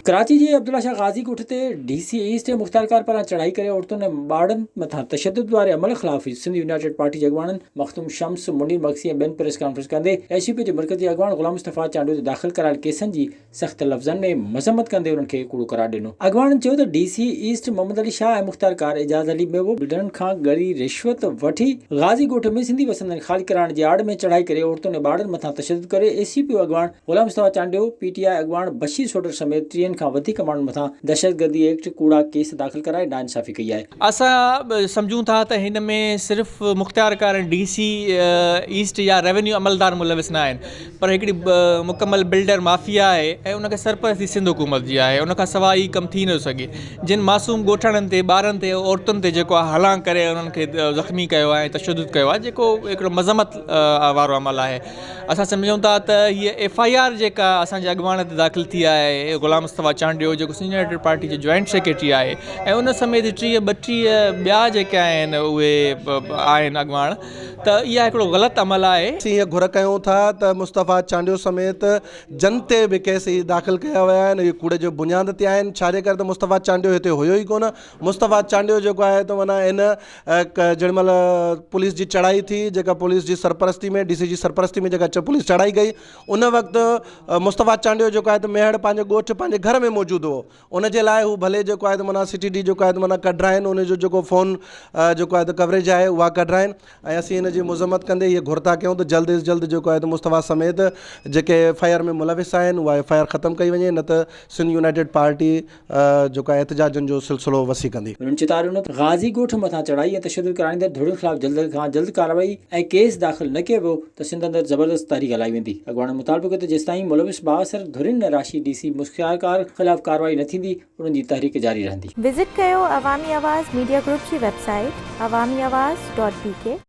ڪراچي جي عبدالله شاهه غازي ڳوٺ تي ڊي سي ايسٽ ۽ مختيارڪار پاران چڙهائي ڪري عورتن ۽ ٻارڙن مٿان تشدد واري عمل خلاف سنڌ يونائيٽيڊ پارٽي جي اڳواڻن مخدوم شمس، منير مگسي ۽ ٻين پريس ڪانفرنس ڪندي ايس يو پي جي مرڪزي اڳواڻ غلام مصطفيٰ چانڊيو تي داخل ڪرايل ڪيسن جي سخت لفظن ۾ مذمت ڪندي انهن کي ڪوڙو قرار ڏنو. اڳواڻن چيو ته D C east Muhammad Ali Shah ۽ مختيارڪار اعجاز علي ميوو بلڊرن کان ڳري رشوت وٺي غازي ڳوٺ ۾ سنڌي وسندين خالي ڪرائڻ جي آڙ ۾ چڙهائي ڪري عورتن ۽ ٻارڙن مٿان تشدد ڪري ايس يو پي اڳواڻ غلام مصطفيٰ چانڊيو، پي ٽي آء اڳواڻ بشير سوڍر سميت ٽيهن کان وڌيڪ ماڻهن مٿان دهشتگردي ايڪٽ، ڪوڙا ڪيس داخل ڪرائي ناانصافي ڪئي آهي. اسان سمجهون ٿا ته هن ۾ صرف مختيارڪار ڊي سي ايسٽ يا ريونيو عملدار ملوث نه آهن پر هڪڙي مڪمل بلڊر مافيا آهي ۽ ان کي سرپرستي سنڌ حڪومت جي آهي ان کان سواء هي ڪم ٿي نٿو سگهي جن معصوم ڳوٺاڻن تي ٻارن تي عورتن تي جيڪو آهي هلان ڪري انهن کي زخمي ڪيو آهي ۽ تشدد ڪيو آهي جيڪو هڪڙو مذمت وارو عمل آهي اسان سمجهون ٿا ته هيء ايف I R جيڪا اسان جي اڳواڻ تي داخل ٿي آهي غلام مصطفيٰ چانڊيو جيڪو سنڌ يونائيٽيڊ پارٽي جو جوائنٽ سيڪريٽري آهي ۽ ان سميت 30 32 ٻيا جيڪي آهن اهي آهن اڳواڻ ته اها هڪڙو غلط عمل آهي. اسين هيء گهر ڪيون ٿا ته مصطفيٰ چانڊيو سميت جن تي به ڪيس هي داخل ڪيا ويا آهن اهي ڪوڙ جي بنياد تي آهن ڇاجي ڪري ته مصطفيٰ چانڊيو هتي هيو ئي ڪونه مصطفيٰ چانڊيو جيڪو آهي ته معنيٰ ان جيڏي مهل پوليس جي چڙهائي ٿي جيڪا پوليس جي سرپرستي ۾ ڊي سي جي سرپرستي ۾ جيڪا پوليس چڙهائي ڪئي ان وقت مصطفيٰ چانڊيو جيڪو آهي ته ميهڙ پنهنجي ڳوٺ پنهنجي گهر ۾ موجود هو ان جي لاء هو ڀلي جيڪو آهي ته معنيٰ سي ٽي ڊي جيڪو آهي ته معنيٰ ڪڍرائين ان جو جيڪو فون جيڪو آهي ته ڪوريج آهي اها ڪڍرائين ۽ اسين ان جي مذمت ڪندي هيء گهر ٿا ڪيون ته جلد از جلد جيڪو آهي ته مصطفيٰ سميت جيڪي ايف I R ۾ ملوث آهن اها ايف I R ختم ڪئي وڃي نه ته سنڌ يونائيٽيڊ پارٽي جيڪو آهي احتجاجن جو سلسلو وسيع ڪندي. هنن چتاء ڏنو ته غازي ڳوٺ مٿان چڙهائي ۽ تشدد ڪرائيندڙ ڌرين خلاف جلد کان جلد ڪارروائي ۽ ڪيس داخل نه ڪيو ويو ته سنڌ اندر زبردست تحريڪ هلائي ويندي. اڳواڻن مطالبو ڪيو ته جيستائين ملوث بااثر ڌرين ۽ راشي ڊي سي مختيارڪار خلاف ڪارروائي نه ٿيندي انهن جي تحريڪ جاري رهندي. وزٽ ڪيو عوامي آواز ميڊيا گروپ جي website Awami Awaz dot B K.